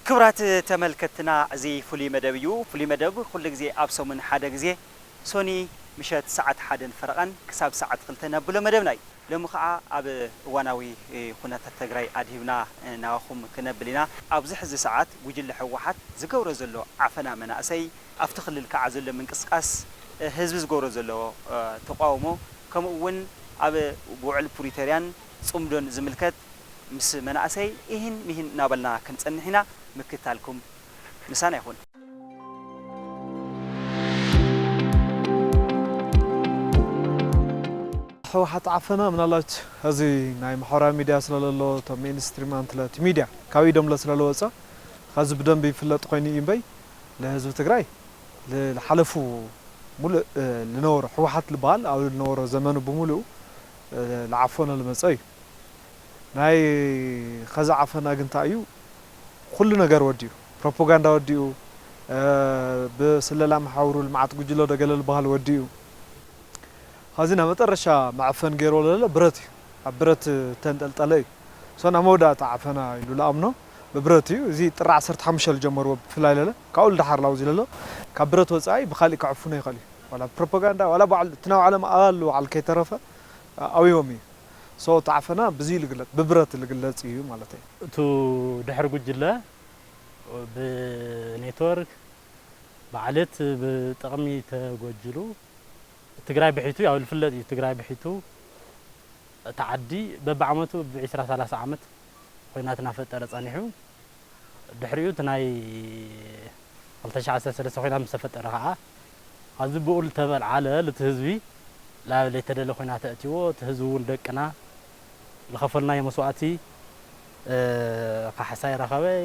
ክቡራት ተመልከትና፣ እዚ ፍሉይ መደብ እዩ። ፍሉይ መደብ ኩሉ ግዜ ኣብ ሰሙን ሓደ ግዜ ሶኒ ምሸት ሰዓት ሓደን ፈረቓን ክሳብ ሰዓት ክልተን ነብሎ መደብና እዩ። ሎሚ ኸዓ ኣብ እዋናዊ ኩነታት ትግራይ ኣድሂብና ናባኹም ክነብል ኢና። ኣብዚ ሕዚ ሰዓት ጉጅለ ህወሓት ዝገብሮ ዘሎ ዓፈና መናእሰይ፣ ኣብቲ ክልል ከዓ ዘሎ ምንቅስቃስ፣ ህዝቢ ዝገብሮ ዘሎ ተቃውሞ፣ ከምኡ እውን ኣብ ውዕል ፕሪቶርያን ጽምዶን ዝምልከት ምስ መናእሰይ ኢሂን ሚሂን እናበልና ክንጸንሕ ኢና። ምክታልኩም ምሳና ይኹን። ህወሓት ዓፈና ምናልባት ኸዚ ናይ ማሕበራዊ ሚድያ ስለለሎ፣ እቶም ሜንስትሪም ኣንትለ እቲ ሚድያ ካብ ኢዶም ስለዝወፀ ኸዚ ብደንቢ ይፍለጥ ኮይኑ እዩ እምበይ፣ ለህዝቢ ትግራይ ል- ልሓለፉ ሙሉእ እ፣ ልነበሮ ህወሓት ልበሃል ኣብ ልነበሮ ዘመኑ ብምሉኡ እ፣ ልዓፈኖ ልመፀ እዩ። ናይ ኸዚ ዓፈና ግን እንታይ እዩ? ኩሉ ነገር ወዲኡ፣ ፕሮፓጋንዳ ወዲኡ፣ እ፣ ብስለላ መሓውሩ ልምዓት ጉጅለ ዶ ገለ ልበሃል ወዲኡ። ኸዚ ናብ መጠረሻ መዐፈን ገይርዎ ለለ ብረት እዩ። ኣብ ብረት ተንጠልጠለ እዩ። ሶ ናብ መወዳእታ ዓፈና ኢሉ ልኣምኖ ብብረት እዩ። እዚ ጥሪ ዓሰርተ ሓሙሽተ ዝጀመርዎ ብፍላይ ለለ ካብኡ ልደሓር ላውዚ ለሎ ካብ ብረት ወፃኢ ብካሊእ ክዕፍኖ ይኽእል እዩ። ዋላ ብፕሮፓጋንዳ ዋላ ባዕሉ እቲ ናይ ባዕሎም ኣባል ባዕሉ ከይተረፈ ኣውዮም እዩ። ሶ እቲ ዓፈና ብዚ ልግለፅ ብብረት ልግለፅ እዩ ማለት እዩ። እቱ ድሕሪ ጉጅለ ብኔትወርክ ብዓሌት ብጥቕሚ ተጎጅሉ ትግራይ ብሒቱ ያው ልፍለጥ እዩ። ትግራይ ብሒቱ እቲ ዓዲ በብዓመቱ ብዒስራ ሰላሳ ዓመት ኾይናት እናፈጠረ ጸኒሑ ድሕሪኡ እቲ ናይ ክልተ ሽሕ ዓሰርተ ሰለስተ ኾይናት ምስ ተፈጠረ ኸዓ ኣብዚ ብኡ ልተበልዓለ ልቲ ህዝቢ ላብ ለይተደለ ኾይናት ኣእትይዎ እቲ ህዝቢ እውን ደቅና ልኸፈልናዮ መስዋእቲ ካሕሳ ይረኸበይ፣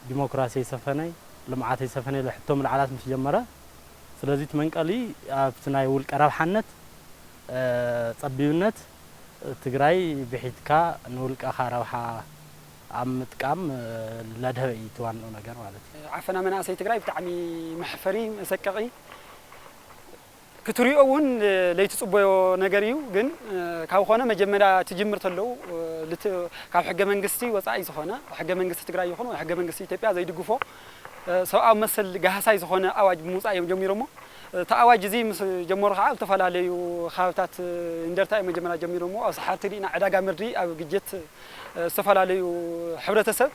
ዲሞክራሲ ይሰፈነይ፣ ልምዓት ይሰፈነይ ኢለ ሕቶ ምልዓላት ምስ ጀመረ፣ ስለዚ እቲ መንቀሊ ኣብቲ ናይ ውልቀ ረብሓነት፣ ጸቢብነት ትግራይ ብሒትካ ንውልቀኻ ረብሓ ኣብ ምጥቃም ለድሀበ እዩ እቲ ዋንኡ ነገር ማለት እዩ። ዓፈና መናእሰይ ትግራይ ብጣዕሚ መሕፈሪ፣ መሰቀቒ፣ ክትሪኦ እውን ለይትፅበዮ ነገር እዩ። ግን ካብ ኾነ መጀመርያ ትጅምር ተለው ልት- ካብ ሕገ መንግስቲ ወፃኢ ዝኾነ ሕገ መንግስቲ ትግራይ ይኹን ወይ ሕገ መንግስቲ ኢትዮጵያ ዘይድግፎ ሰብኣዊ መሰል ጋህሳይ ዝኾነ ኣዋጅ ብምውፃእ እዮም ጀሚሮሞ። እቲ ኣዋጅ እዚ ምስ ጀመሩ ከዓ ኣብ ዝተፈላለዩ ከባብታት እንደርታ እዮም መጀመርያ ጀሚሮሞ። ኣብ ሰሓርቲ ርኢና ዕዳጋ ምድሪ ኣብ ግጀት ዝተፈላለዩ ሕብረተሰብ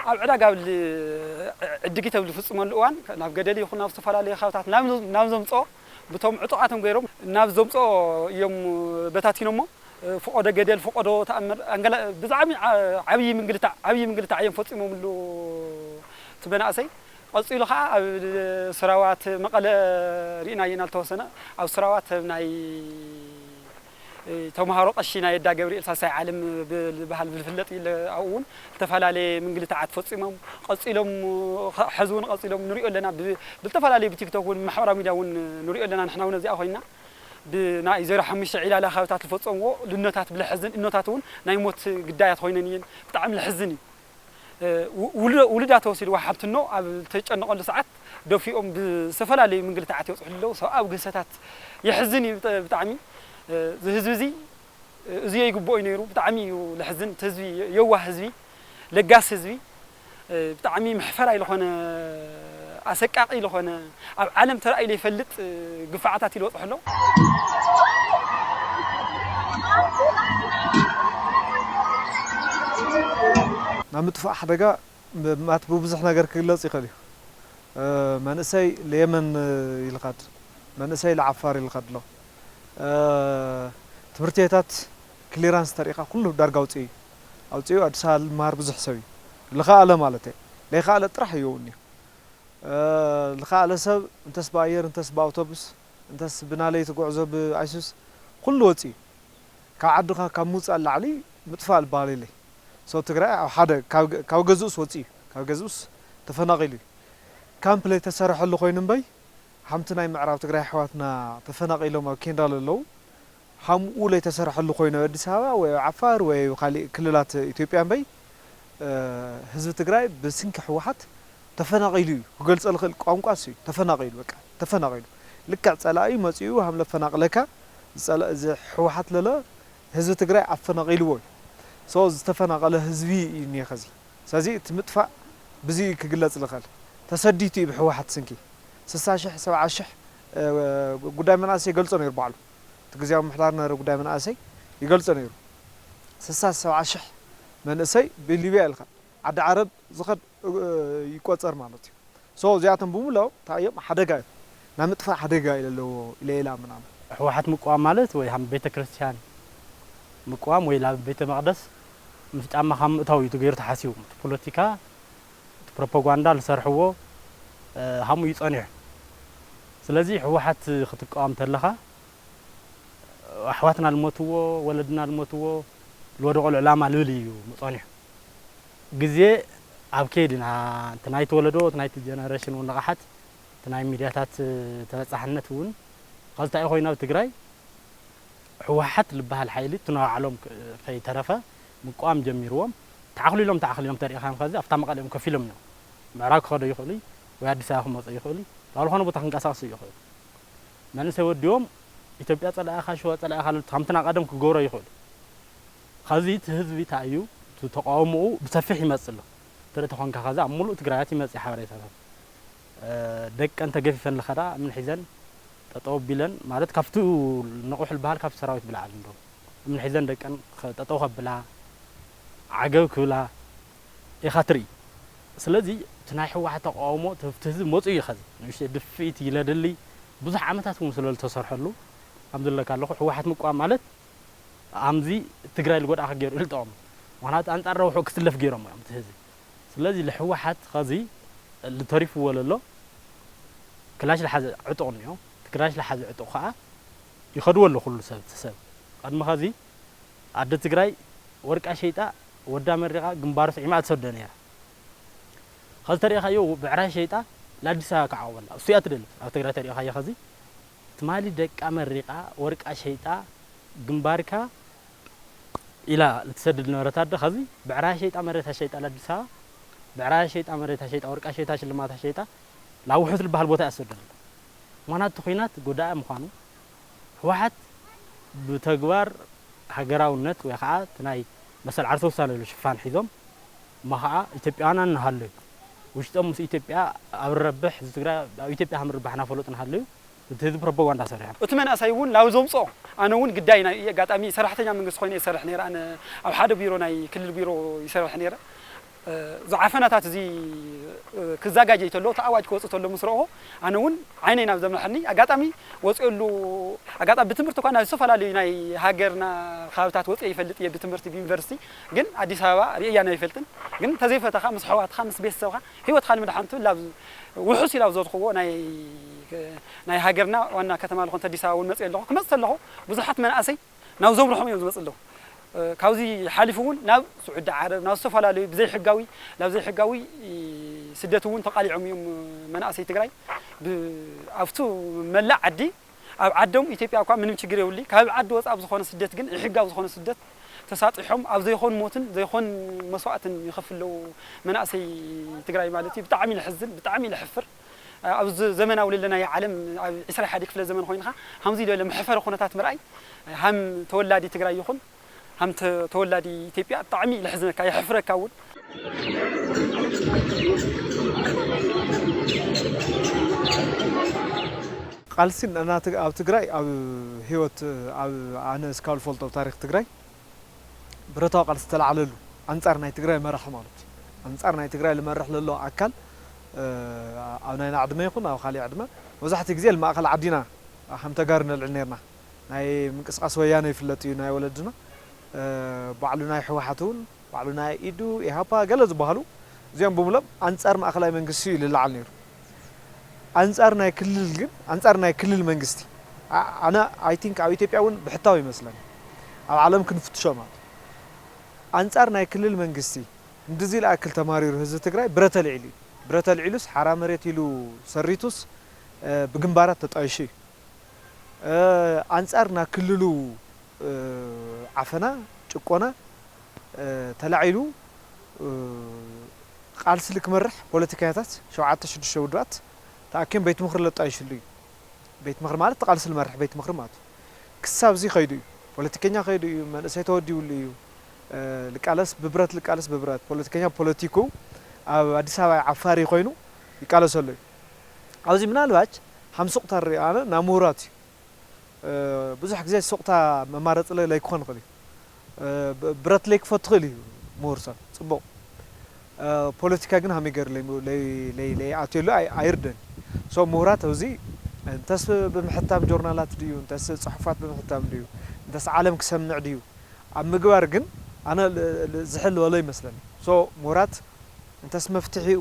ኣብ ዕዳጋ ኣብ ል- ዕድጊት ኣብ ዝፍፅመሉ እዋን ናብ ገደል ይኹን ናብ ዝተፈላለዩ ከባብታት ናብ ናብ ዘምፅኦ ብቶም ዕጡቓቶም ገይሮም ናብ ዘምፅኦ እዮም በታቲኖሞ። ፍቆዶ ገደል ፍቆዶ ተኣምር ኣንገላ ብዛዕሚ ዓብዪ ምንግልታዕ ዓብዪ ምንግልታዕ እዮም ፈፂሞምሉ እቲ መናእሰይ። ቀፂሉ ከዓ ኣብ ስራዋት መቐለ ርኢናዮ ኢና ዝተወሰነ ኣብ ስራዋት ናይ ተምሃሮ ቀሺ ናይ ኣዳ ገብርኤል ሳልሳይ ዓለም ብዝበሃል ዝፍለጥ እዩ። ኣብኡ እውን ዝተፈላለየ ምንግልታዓት ፈፂሞም ቀፂሎም ኸ- ሕዚ እውን ቀፂሎም ንሪኦ ኣለና። ብ- ብዝተፈላለየ ብቲክቶክ እውን ማሕበራዊ ሚድያ እውን ንሪኦ ኣለና። ንሕና እውን እዚኣ ኮይና ብናይ ዜሮ ሓሙሽተ ዒላላ ከባብታት ዝፈፀምዎ ልኖታት ብለሕዝን እኖታት እውን ናይ ሞት ግዳያት ኮይነን እየን። ብጣዕሚ ለሕዝን እዩ። ው- ውሉ- ውሉዳ ተወሲድዋ ሓብትኖ ኣብ ዝተጨነቐሉ ሰዓት ደፊኦም ብዝተፈላለዩ ምንግልታዓት ይበፅሑ ኣለዉ። ሰብኣዊ ግህሰታት የሕዝን እዩ ብጣ- ብጣዕሚ። እዚ ህዝቢ እዚ እዚ ይግብኦ እዩ ነይሩ። ብጣዕሚ እዩ ለሕዝን። እቲ ህዝቢ የዋህ ህዝቢ፣ ለጋስ ህዝቢ፣ ብጣዕሚ መሕፈራይ ዝኾነ ኣሰቃቒ ዝኾነ ኣብ ዓለም ተራእዩ ዘይፈልጥ ግፍዓታት እዩ ዝበፅሑ ኣለዉ። ናብ ምጥፋእ ሓደጋ ማት ብብዙሕ ነገር ክግለፅ ይኽእል እዩ። መንእሰይ ልየመን ይልኻድ፣ መንእሰይ ልዓፋር ይልኻድ ኣሎ። ትምህርት ቤታት ክሊራንስ ተሪእኻ ኩሉ ዳርጋ ኣውፅኡ እዩ። ኣውፅኡ ኣዲስ ኣበባ ልመሃር ብዙሕ ሰብ እዩ። ልኸኣለ ማለት እየ። ለይኸኣለ ጥራሕ እየውን እዩ። ልኸኣለ ሰብ እንተስ ብኣየር እንተስ ብኣውቶቡስ እንተስ ብናለይቲ ጉዕዞ ብኣይሱስ ኩሉ ወፅኡ እዩ። ካብ ዓድኻ ካብ ምውፃእ ንላዕሊ ምጥፋእ ልበሃል የለይ። So ትግራይ ኣብ ሓደ ካብ ገ- ካብ ገዝኡስ ወፂኡ ካብ ገዝኡስ ተፈናቒሉ እዩ። ካምፕ ለይተሰርሐሉ ኮይኑ እምበይ ሓምቲ ናይ ምዕራብ ትግራይ ኣሕዋትና ተፈናቒሎም ኣብ ኬንዳ ለለዉ ሓምኡ ለይተሰርሐሉ ኮይኑ ኣብ ኣዲስ ኣበባ ወይ ኣብ ዓፋር ወይ ኣብ ካሊእ ክልላት ኢትዮጵያ እምበይ ህዝቢ ትግራይ ብስንኪ ህወሓት ተፈናቒሉ እዩ። ክገልፆ ልኽእል ቋንቋ እሱ እዩ። ተፈናቒሉ በቃ ተፈናቒሉ። ልክዕ ፀላኢ መፂኡ ሃም ለፈናቕለካ ዝፀላ- እዚ ህወሓት ለለ ህዝቢ ትግራይ ኣፈናቒልዎ እዩ። So ዝተፈናቐለ ህዝቢ እዩ እኒሀ ኸዚ። ስለዚ እቲ ምጥፋእ ብዚ ክግለጽ ዝኽእል ተሰዲቱ እዩ ብህወሓት ስንኪ ስሳ ሽሕ ሰብዓ ሽሕ ጉዳይ መናእሰይ ይገልጾ ነይሩ ባዕሉ። እቲ ግዝያዊ ምምሕዳር ነበረ ጉዳይ መናእሰይ ይገልጾ ነይሩ። ስሳ ሰብዓ ሽሕ መንእሰይ ብሊብያ ኢልካ ዓዲ ዓረብ ዝኸድ ይቆጸር ማለት እዩ። ሶ እዚኣቶም ብምሎም እንታይ እዮም ሓደጋ እዮም። ናይ ምጥፋእ ሓደጋ እዩ ዘለዎ ኢለ ኢላ ምናምን። ህወሓት ምቅዋም ማለት ወይ ሃም ቤተ ክርስቲያን ምቅዋም ወይ ላብ ቤተ መቕደስ ምስ ጫማ ካብ ምእታው እዩ ተገይሩ ተሓሲቡ። እቲ ፖለቲካ፣ እቲ ፕሮፓጋንዳ ዝሰርሕዎ ሃሙ እዩ ጸኒሑ። ስለዚ ህወሓት ክትቃወም ተለኻ ኣሕዋትና ልሞትዎ፣ ወለድና ልሞትዎ፣ ልወደቐሉ ዕላማ ልብል እዩ ጸኒሑ። ግዜ ኣብ ከይድና እቲ ናይቲ ወለዶ እቲ ናይቲ ጀነሬሽን እውን ንቕሓት እቲ ናይ ሚድያታት ተበፃሕነት እውን ኸዚ እንታይ ኮይኑ ኣብ ትግራይ ህወሓት ዝበሃል ሓይሊ እቲ ናይ ባዕሎም ከይተረፈ ምቋም ጀሚርዎም። ተዓኽሊሎም ተዓኽሊሎም ተሪኢኻዮም ኸዚ ኣብታ መቐለ እዮም ከፊሎም እዮም። ምዕራብ ክኸዶ ይኽእሉ ወይ ኣዲስ ኣበባ ክመፁ ይኽእሉ፣ ናብ ዝኾነ ቦታ ክንቀሳቀሱ ይኽእሉ። መንእሰይ ወዲቦም ኢትዮጵያ ጸላኢኻ ሽዋ ጸላኢኻ ልብል ከምቲ ናይ ቀደም ክገብሮ ይኽእሉ። ኸዚ እቲ ህዝቢ እንታይ እዩ እቲ ተቃውሞኡ ብሰፊሕ ይመጽእ ኣሎ። ትርኢ ተኾንካ ኸዚ ኣብ ሙሉእ ትግራያት ይመጽእ ሓበሬታታት። ደቀን ተገፊፈን ልኸዳ እምን ሒዘን ጠጠው ቢለን ማለት ካብቲ ንቑሕ ልበሃል ካብቲ ሰራዊት ብላዕሊ እንዶ እምን ሒዘን ደቀን ጠጠው ከብላ ዓገብ ክብላ ኢኻ ትርኢ። ስለዚ እቲ ናይ ህወሓት ተቃውሞ እቲ ህዝቢ መፁ እዩ ኸዚ ንእሽተይ ድፍኢት ይለደሊ ብዙሕ ዓመታት እውን ስለ ዝተሰርሐሉ ከም ዝለካ ኣለኹ ህወሓት ምቋም ማለት ኣምዚ ትግራይ ልጎድኣ ክገይሩ ኢሉ ጠቐሙ። ምክንያቱ ኣንጻር ረብሑ ክስለፍ ገይሮም እዮም እቲ ህዝቢ። ስለዚ ልሕወሓት ኸዚ ልተሪፍዎ ለሎ ክላሽ ልሓዘ ዕጡቕ እኒኦ። እቲ ክላሽ ልሓዘ ዕጡቕ ከዓ ይኸድዎ ኣሎ ኩሉ ሰብ እቲ ሰብ። ቅድሚ ኸዚ ኣደ ትግራይ ወርቃ ሸይጣ ወዳ መሪቓ ግንባሩ ስዒማ ትሰዶ ነይራ። ኸዚ ተሪእኻዮ ብዕራይ ሸይጣ ለኣዲስ ኣበባ ክዓቕበላ እሱ እያ ትደሊ። ኣብ ትግራይ ተሪእኻዮ ኸዚ ትማሊ ደቃ መሪቓ ወርቃ ሸይጣ ግንባርካ ኢላ ልትሰድድ ነበረት ኣደ ኸዚ ብዕራይ ሸይጣ መሬታ ሸይጣ ለኣዲስ ኣበባ ብዕራይ ሸይጣ መሬታ ሸይጣ ወርቃ ሸይጣ ሽልማታ ሸይጣ ላውሑት ልበሃል ቦታ እያ ትሰደሉ። ምኽንያቱ እቲ ኹናት ጎዳኢ ምዃኑ ህወሓት ብተግባር ሃገራውነት ወይ ከዓ እቲ ናይ መሰል ዓርሰ ውሳነ ዝብል ሽፋን ሒዞም እሞ ከዓ ኢትዮጵያውያን እናሃለዩ ውሽጦም ምስ ኢትዮጵያ ኣብ ረብሕ እዚ ትግራይ ኣብ ኢትዮጵያ ከም ርባሕ እናፈለጡ እናሃለዩ እቲ ህዝቢ ፕሮፓጋንዳ ሰሪሖም። እቲ መንእሰይ እውን ናብ ዘምፅኦ ኣነ እውን ግዳይ ናይ ኣጋጣሚ ሰራሕተኛ መንግስቲ ኮይነ ይሰርሕ ነይረ። ኣነ ኣብ ሓደ ቢሮ ናይ ክልል ቢሮ ይሰርሕ ነይረ። እዚ ዓፈናታት እዚ ክዘጋጀይ ተሎ እቲ ኣዋጅ ክወፅእ ተሎ ምስ ረእኹ ኣነ እውን ዓይነይ ናብ ዘምርሐኒ ኣጋጣሚ ወፅኦሉ ኣጋጣሚ ብትምህርቲ እኳ ናብ ዝተፈላለዩ ናይ ሃገርና ከባብታት ወፅአ ይፈልጥ እየ ብትምህርቲ ብዩኒቨርሲቲ ግን ኣዲስ ኣበባ ርእያ ናይ ይፈልጥን ግን ተዘይፈተኻ ምስ ኣሕዋትካ ምስ ቤተሰብካ ህይወትካ ንምድሓን ትብል ናብ ውሑስ ኢላ ኣብ ዘርክዎ ናይ ናይ ሃገርና ዋና ከተማ ዝኾነት ኣዲስ ኣበባ እውን መፅእ ኣለኹ ክመፅእ ኣለኹ ብዙሓት መናእሰይ ናብ ዘምርሖም እዮም ዝመፁ ኣለዉ። ካብዚ ሓሊፉ እውን ናብ ስዑዲ ዓረብ ናብ ዝተፈላለዩ ብዘይሕጋዊ ናብ ዘይሕጋዊ ስደት እውን ተቃሊዖም እዮም መናእሰይ ትግራይ ኣብቱ መላእ ዓዲ ኣብ ዓዶም ኢትዮጵያ እኳ ምንም ችግር የብሉ ካብ ዓዲ ወፃእ ኣብ ዝኾነ ስደት ግን ሕጋዊ ዝኾነ ስደት ተሳጢሖም ኣብ ዘይኾን ሞትን ዘይኾን መስዋእትን ይኸፍለው መናእሰይ ትግራይ ማለት እዩ ብጣዕሚ ልሕዝን ብጣዕሚ ልሕፍር ኣብዚ ዘመናዊ ለለናዮ ዓለም ኣብ ዕስራ ሓደ ክፍለ ዘመን ኮይንካ ከምዚ ዝበለ መሕፈሪ ኩነታት ምርኣይ ሃም ተወላዲ ትግራይ ይኹን ሃም ተወላዲ ኢትዮጵያ ብጣዕሚ ለሕዝነካ የሕፍረካ እውን ቃልሲ ኣብ ትግራይ ኣብ ህይወት ኣብ ኣነ እስካብ ዝፈልጦ ኣብ ታሪክ ትግራይ ብረታዊ ቃልሲ ዝተላዕለሉ ኣንጻር ናይ ትግራይ መራሒ ማለት እዩ። ኣንጻር ናይ ትግራይ ልመርሕ ለሎ ኣካል ኣብ ናይ ዕድመ ይኹን ኣብ ካሊእ ዕድመ መብዛሕትኡ ግዜ ማእኸል ዓዲና ከም ተጋሩ ነልዕል ነርና። ናይ ምንቅስቃስ ወያነ ይፍለጥ እዩ ናይ ወለድና ባዕሉ ናይ ህወሓት እውን ባዕሉ ናይ ኢዱ ኢሃፓ ገለ ዝበሃሉ እዚኦም ብምሎም ኣንጻር ማእኸላይ መንግስቲ እዩ ልለዓል ነይሩ። ኣንጻር ናይ ክልል ግን ኣንጻር ናይ ክልል መንግስቲ ኣነ ኣይ ቲንክ ኣብ ኢትዮጵያ እውን ብሕታዊ ይመስለኒ ኣብ ዓለም ክንፍትሾ ማለት ኣንጻር ናይ ክልል መንግስቲ እንድዚ ልኣክል ተማሪሩ ህዝቢ ትግራይ ብረት ኣልዒሉ እዩ። ብረት ኣልዒሉስ ሓራ መሬት ኢሉ ሰሪቱስ ብግንባራት ተጣይሹ እዩ። ኣንጻር ና ክልሉ ዓፈና ጭቆና ተላዒሉ ቃልሲ ልክመርሕ ፖለቲካያታት ሸውዓተ ሽዱሽተ ውድባት ተኣኪቦም ቤት ምኽሪ ለጣይሽሉ እዩ። ቤት ምኽሪ ማለት ተቃልሲ ልመርሕ ቤት ምኽሪ ማለት እዩ። ክሳብ እዚ ከይዱ እዩ። ፖለቲከኛ ከይዱ እዩ። መንእሰይ ተወዲብሉ እዩ። ልቃለስ ብብረት ልቃለስ ብብረት ፖለቲከኛ ፖለቲኩ ኣብ ኣዲስ ኣበባ ዓፋሪ ኮይኑ ይቃለሰሉ እዩ። ኣብዚ ምናልባች ሃም ሱቕታ ርኢ ኣነ ናብ ምሁራት እዩ። ብዙሕ ግዜ ሱቕታ መማረፂ ለይኮን ይኽእል እዩ። ብረት ለይክፈቱ ይኽእል እዩ ምሁር ሰብ ፅቡቕ። ፖለቲካ ግን ሃመይ ገይሩ ለይኣትየሉ ኣይርደን። ሶ ምሁራት ኣብዚ እንተስ ብምሕታም ጆርናላት ድዩ እንተስ ፅሑፋት ብምሕታም ድዩ እንተስ ዓለም ክሰምዕ ድዩ ኣብ ምግባር ግን ኣነ ዝሕል ወሎ ይመስለኒ። ሶ ምሁራት እንተስ መፍትሒኡ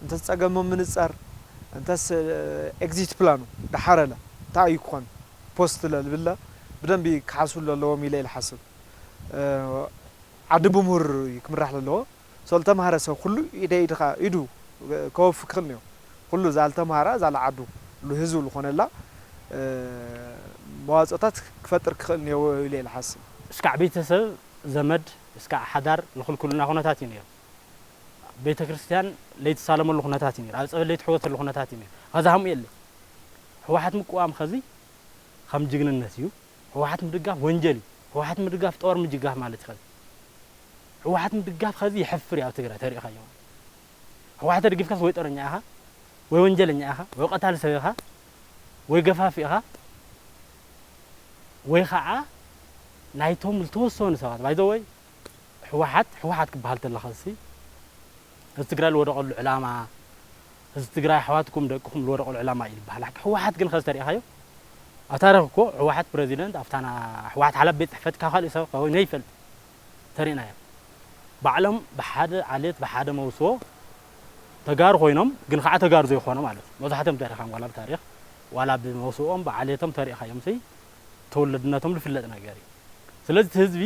እንተስ ፀገሞም ምንፃር እንተስ ኤግዚት ፕላኑ ዳሓረለ እንታይ እዩ ክኾን ፖስት ለልብለ ብደንቢ ክሓስብሉ ኣለዎም ኢለ ኢለ ሓስብ። ዓዲ ብምሁር እዩ ክምራሕ ለለዎ። ሶ ልተምሃረ ሰብ ኩሉ ኢደ ኢድኻ ኢዱ ከወፍ ክኽእል እኒኦ። ኩሉ እዛ ልተምሃራ እዛ ልዓዱ ሉ ህዝቡ ልኾነላ መዋፅኦታት ክፈጥር ክኽእል እኒኦ ኢለ ኢለ ሓስብ። እስካዕ ቤተሰብ ዘመድ እስካዕ ሓዳር ልኽልክሉና ኩነታት እዩ ነይሩ። ቤተ ክርስቲያን ለይትሳለመሉ ኩነታት እዩ ነይሩ። ኣብ ፀበል ለይትሕወሰሉ ኩነታት እዩ ነይሩ። ኸዚ ሃምኡ የለ። ህወሓት ምቅዋም ኸዚ ከም ጅግንነት እዩ። ህወሓት ምድጋፍ ወንጀል እዩ። ህወሓት ምድጋፍ ጦር ምጅጋፍ ማለት እዩ ኸዚ። ህወሓት ምድጋፍ ኸዚ የሕፍር እዩ ኣብ ትግራይ ተሪእኻዮ ማለት። ህወሓት ተደጊፍካስ ወይ ጦረኛ ኢኻ ወይ ወንጀለኛ ኢኻ ወይ ቀታሊ ሰብ ኢኻ ወይ ገፋፊ ኢኻ ወይ ኸዓ ናይቶም ዝተወሰኑ ሰባት ባይዘወይ ህወሓት ህወሓት ክበሃል ተለኻ ሲ ህዝቢ ትግራይ ዝወደቐሉ ዕላማ ህዝቢ ትግራይ ኣሕዋትኩም ደቅኹም ዝወደቐሉ ዕላማ እዩ ዝበሃል። ሕቂ ህወሓት ግን ኸዚ ተሪእኻዮ ኣብ ታሪኽ እኮ ህወሓት ፕረዚደንት ኣብታና ህወሓት ሓላፊ ቤት ፅሕፈት ካብ ካልእ ሰብ ከይነ ይፈልጥ ተሪእናዮ። ባዕሎም ብሓደ ዓሌት ብሓደ መውስቦ ተጋሩ ኮይኖም ግን ከዓ ተጋሩ ዘይኮኑ ማለት እዩ። መብዛሕትኦም ተሪኻም ዋላ ብታሪኽ ዋላ ብመውስቦኦም ብዓሌቶም ተሪእኻዮም ሲ ተወለድነቶም ዝፍለጥ ነገር እዩ። ስለዚ እቲ ህዝቢ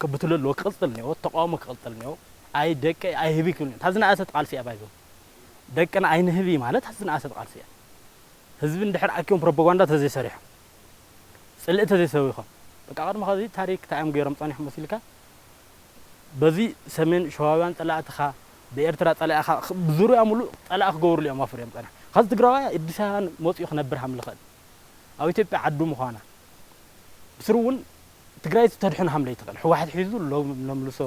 ክብትሎ ኣለዎ፣ ክቕፅል እኒኦ፣ ተቃውሞ ክቕፅል እኒኦ። ኣይ ደቀይ ኣይህብ ይክብል እኒኦ። እታ ዝነኣሰት ቃልሲ እያ ባይዞ። ደቅና ኣይንህብ እዩ ማለት እታ ዝነኣሰት ቃልሲ እያ። ህዝቢ እንድሕር ኣኪቦም ፕሮፓጋንዳ ተዘይሰሪሖም፣ ፅልኢ ተዘይሰቢኾም፣ በቃ ቅድሚ ኸዚ ታሪክ እንታይ እዮም ገይሮም ፀኒሖም መሲልካ በዚ ሰሜን ሸዋውያን ፀላእትኻ ብኤርትራ ፀላኢኻ ብዙርያ ሙሉእ ፀላኢ ክገብሩሉ እዮም ኣፍርዮም ፀና ኸዚ ትግራዋይ ኣዲስ ኣበባ መፂኡ ክነብር ሃም ልኽእል ኣብ ኢትዮጵያ ዓዱ ምዃና ብስሩ እውን ትግራይ ተድሕን ሃም ለይትኽእል ህወሓት ሒዙ ነምልሶ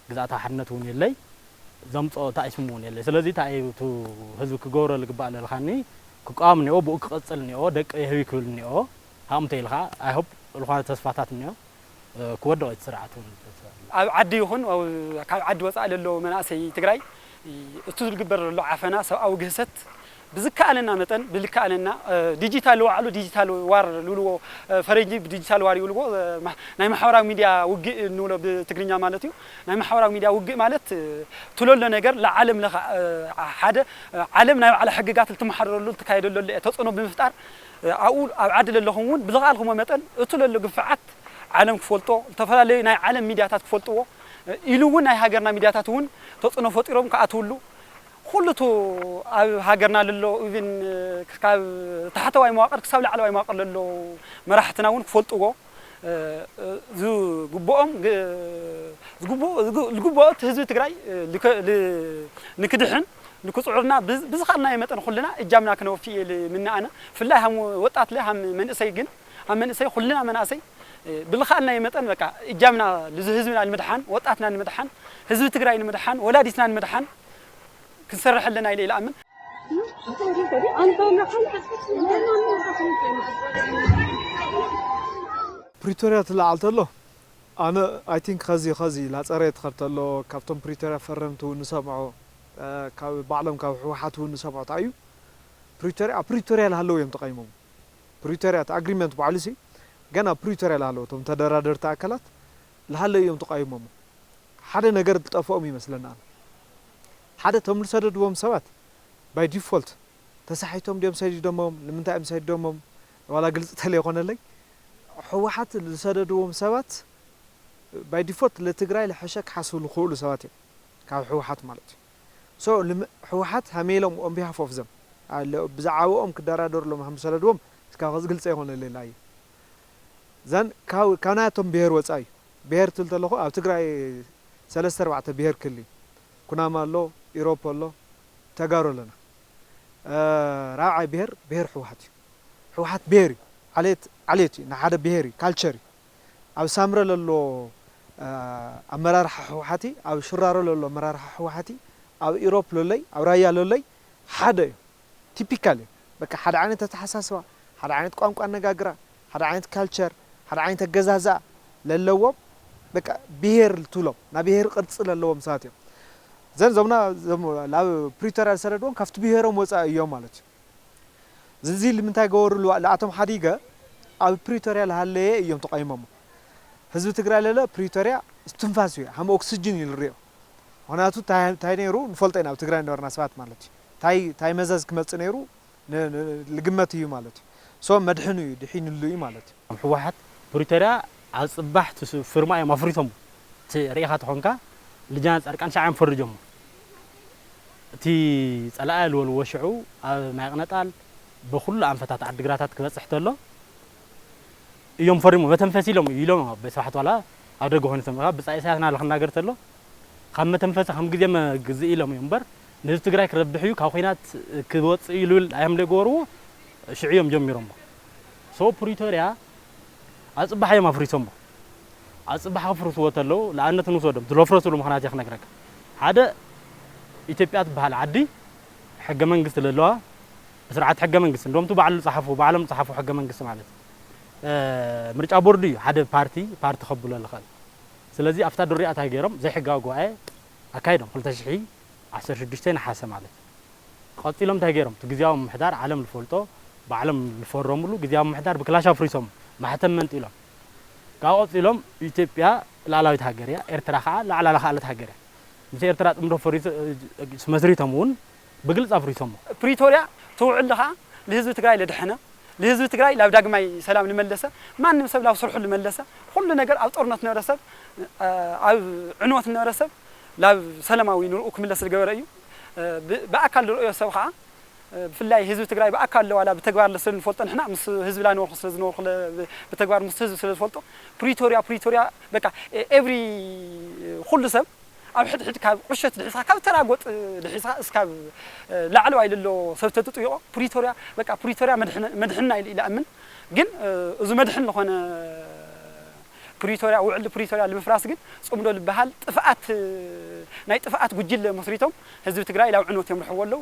ግዛኣታዊ ሓድነት እውን የለይ ዘምፅኦ ታኢስሙ እውን የለይ ስለዚ እንታይ እዩ እቲ ህዝቢ ክገብሮ ዝግባእ ለልካኒ ክቃወም እኒኦ ብኡ ክቐፅል እኒኦ ደቂ የህቢ ክብል እኒኦ ሃምተ ኢልካ ኣይሆፕ ዝኾነ ተስፋታት እኒኦ ክወድቕ እቲ ስርዓት እውን ኣብ ዓዲ ይኹን ካብ ዓዲ ወፃኢ ለሎ መናእሰይ ትግራይ እቱ ዝግበር ዘሎ ዓፈና ሰብኣዊ ግህሰት ብዝከኣለና መጠን ብልከኣለና ዲጂታል ዋዕሉ ዲጂታል ዋር ልብልዎ ፈረንጂ ብዲጂታል ዋር ይብልዎ ናይ ማሕበራዊ ሚድያ ውግእ እንብሎ ብትግርኛ ማለት እዩ ናይ ማሕበራዊ ሚድያ ውግእ ማለት ትለሎ ነገር ለዓለም ለኻ ሓደ ዓለም ናይ ባዕላ ሕግጋት ልትመሓደረሉ ልትካየደሉ ተፅዕኖ ብምፍጣር ኣብኡ ኣብ ዓዲ ለለኹም እውን ብዝኸኣልኩሞ መጠን እቱ ለሎ ግፍዓት ዓለም ክፈልጦ ዝተፈላለዩ ናይ ዓለም ሚድያታት ክፈልጥዎ ኢሉ እውን ናይ ሃገርና ሚድያታት እውን ተፅዕኖ ፈጢሮም ክኣትውሉ ኩሉ እቲ ኣብ ሃገርና ለሎ ኢቭን ካብ ታሕተዋይ መዋቅር ክሳብ ላዕለዋይ መዋቅር ለሎ መራሕትና እውን ክፈልጥዎ ዝግብኦም ዝግብኦ እቲ ህዝቢ ትግራይ ንክድሕን ንክፅዑርና ብዝኻልናዮ መጠን ኩልና እጃምና ክነወፊ እየ ልምነ ኣነ ፍላይ ሃም ወጣት ለ ሃም መንእሰይ ግን ሃም መንእሰይ ኩልና መናእሰይ ብልኻልናዮ መጠን በቃ እጃምና ልዚ ህዝብና ንምድሓን ወጣትና ንምድሓን ህዝቢ ትግራይ ንምድሓን ወላዲትና ንምድሓን ክንሰርሕ ኣለና ኢለ ይልኣምን ፕሪቶርያ ትለዓል ተሎ ኣነ ኣይ ቲንክ ኸዚ ኸዚ ላፀረየ ትኸድ ተሎ ካብቶም ፕሪቶርያ ፈረምቲ እውን ንሰምዖ ካብ ባዕሎም ካብ ህወሓት እውን ንሰምዖ እንታይ እዩ ፕሪቶርያ ኣብ ፕሪቶርያ ዝሃለዉ እዮም ተቃይሞም ፕሪቶርያ እቲ ኣግሪመንት ባዕሉ ሲ ገና ፕሪቶርያ ዝሃለዉ እቶም ተደራደርቲ ኣካላት ዝሃለዉ እዮም ተቃይሞም ሓደ ነገር ዝጠፍኦም ይመስለና ሓደ እቶም ዝሰደድዎም ሰባት ባይ ዲፎልት ተሳሒቶም ድዮም ሰዲዶሞም ንምንታይ እዮም ሰዲዶሞም ዋላ ግልፂ ተለይኮነለይ ህወሓት ዝሰደድዎም ሰባት ባይ ዲፎልት ለትግራይ ለሐሸ ክሓስቡ ዝኽእሉ ሰባት እዮም ካብ ህወሓት ማለት እዩ ሶ ህወሓት ሃሜሎም on behalf of them ብዛዕባኦም ክደራደርሎም ሃም ዝሰደድዎም እስካብ ኸዚ ግልፂ ኣይኮነለይ እዩ ዘን ካብ ናያቶም ብሄር ወፃኢ ብሄር ትብል ተለኹ ኣብ ትግራይ ሰለስተ ኣርባዕተ ብሄር ክሊ ኩናማ ኣሎ ኢሮፕ ኣሎ ተጋሩ ኣለና ራብዓይ ብሄር ብሄር ህወሓት እዩ ህወሓት ብሄር እዩ ዓሌት ዓሌት እዩ ንሓደ ብሄር እዩ ካልቸር እዩ ኣብ ሳምረ ለሎ ኣመራርሓ ህወሓቲ ኣብ ሽራሮ ለሎ ኣመራርሓ ህወሓቲ ኣብ ኢሮፕ ሎለይ ኣብ ራያ ሎለይ ሓደ እዩ። ቲፒካል እዩ። በቃ ሓደ ዓይነት ኣተሓሳስባ፣ ሓደ ዓይነት ቋንቋ ኣነጋግራ፣ ሓደ ዓይነት ካልቸር፣ ሓደ ዓይነት ኣገዛዝኣ ለለዎም፣ በቃ ብሄር ትብሎም፣ ናይ ብሄር ቅርፂ ለለዎም ሰባት እዮም። ዘን ዞምና ዞም ናብ ፕሪቶርያ ዝሰደድዎም ካብቲ ብሄሮም ወፃኢ እዮም ማለት እዩ። እዚ ልምንታይ ገበሩ? ንኣቶም ሓዲገ ኣብ ፕሪቶርያ ዝሃለየ እዮም ተቐይሞሞ። ህዝቢ ትግራይ ለለ ፕሪቶርያ እስትንፋስ እዩ፣ ሃም ኦክስጅን እዩ ዝሪኦ። ምክንያቱ እንታይ እንታይ ነይሩ ንፈልጦ ኢና፣ ኣብ ትግራይ ነበርና ሰባት ማለት እዩ። እንታይ እንታይ መዘዝ ክመፅእ ነይሩ ን- ን- ልግመት እዩ ማለት እዩ። ሶ መድሕኑ እዩ፣ ድሒንሉ እዩ ማለት እዩ። ኣብ ህወሓት ፕሪቶርያ ኣብ ፅባሕ ትስ- ፍርማ እዮም ኣፍሪሶሞ። እቲ ርኢኻ ተኾንካ ልጃና ፃድቃን ሻዕ እዮም ፈርጆሞ። እቲ ፀላኢ ልበልዎ ሽዑ ኣብ ማይ ቅነጣል ብኩሉ ኣንፈታት ዓድግራታት ክበፅሕ ተሎ እዮም ፈሪሞ መተንፈሲ ኢሎም ኢሎም ኣብ ስራሕት ዋላ ኣብ ደገ ኮይኑ ተምራ ብፃ ኢሳያስ ናለ ክናገር ተሎ ካብ መተንፈሲ ከም ግዜ መግዝእ ኢሎም እዮም እምበር ንህዝቢ ትግራይ ክረብሕ እዩ ካብ ኮይናት ክወፅእ እዩ ልብል ኣዮም ደገበርዎ ሽዑ እዮም ጀሚሮሞ። ሶ ፕሪቶርያ ኣብ ፅባሕ እዮም ኣፍሪሶሞ። ኣብ ፅባሕ ክፍርስዎ ተለው ንኣብነት ንውሰዶም ዝለፍረስሉ ምክንያት እየ ክነግረካ። ሓደ ኢትዮጵያ ትበሃል ዓዲ ሕገ መንግስቲ ለለዋ ብስርዓት ሕገ መንግስቲ እንደም ባዕሉ ዝፀሓፉ ባዕሎም ዝፀሓፉ ሕገ መንግስቲ ማለት እዩ። ምርጫ ቦርድ እዩ ሓደ ፓርቲ ፓርቲ ከብሎ ዝኽእል። ስለዚ ኣብታ ዱሪያ እንታይ ገይሮም ዘይሕጋዊ ጉባኤ ኣካይዶም ክልተ ሽሕ ዓሰርተ ሽዱሽተ ነሓሰ ማለት እዩ። ቀፂሎም እንታይ ገይሮም እቲ ግዜያዊ ምምሕዳር ዓለም ዝፈልጦ ባዕሎም ዝፈረምሉ ግዜያዊ ምምሕዳር ብክላሽ ኣፍሪሶም ማሕተም መንጢሎም ካብ ቀፂሎም ኢትዮጵያ ላዕላዊት ሃገር እያ ኤርትራ ከዓ ላዕላ ለካኣለት ሃገር እያ ምስ ኤርትራ ፅምዶ ፈሪሶ መስሪቶም እውን ብግልፂ ኣፍሪሶሞ። ፕሪቶርያ ትውዕል ለካ ንህዝቢ ትግራይ ለድሐነ ንህዝቢ ትግራይ ላብ ዳግማይ ሰላም ልመለሰ ማንም ሰብ ላብ ስርሑ ልመለሰ ኩሉ ነገር ኣብ ጦርነት ነበረ ሰብ ኣብ ዕንወት ነበረ ሰብ ላብ ሰላማዊ ንርኡ ክምለስ ዝገበረ እዩ። ብኣካል ዝረእዮ ሰብ ከዓ ብፍላይ ህዝቢ ትግራይ ብኣካል ለዋላ ብተግባር ለስለ ንፈልጦ ንሕና ምስ ህዝቢ ላነበርኩ ስለ ዝነበርኩ ብተግባር ምስ ህዝቢ ስለ ዝፈልጦ ፕሪቶርያ ፕሪቶርያ በቃ ኤቭሪ ኩሉ ሰብ ኣብ ሕድሕድ ካብ ቁሸት ድሒስካ ካብ ተራጎጥ ድሒስካ እስካብ ላዕለዋይ ለሎ ሰብ ተትጥይቆ ፕሪቶርያ በቃ ፕሪቶርያ መድሕና ኢሉ ኢላ ኣምን ግን እዚ መድሕን ዝኾነ ፕሪቶርያ ውዕል ፕሪቶርያ ልምፍራስ ግን ፅምዶ ልበሃል ጥፍኣት ናይ ጥፍኣት ጉጅለ መስሪቶም ህዝቢ ትግራይ ላብ ዕንወት የምርሕዎ ኣለዉ።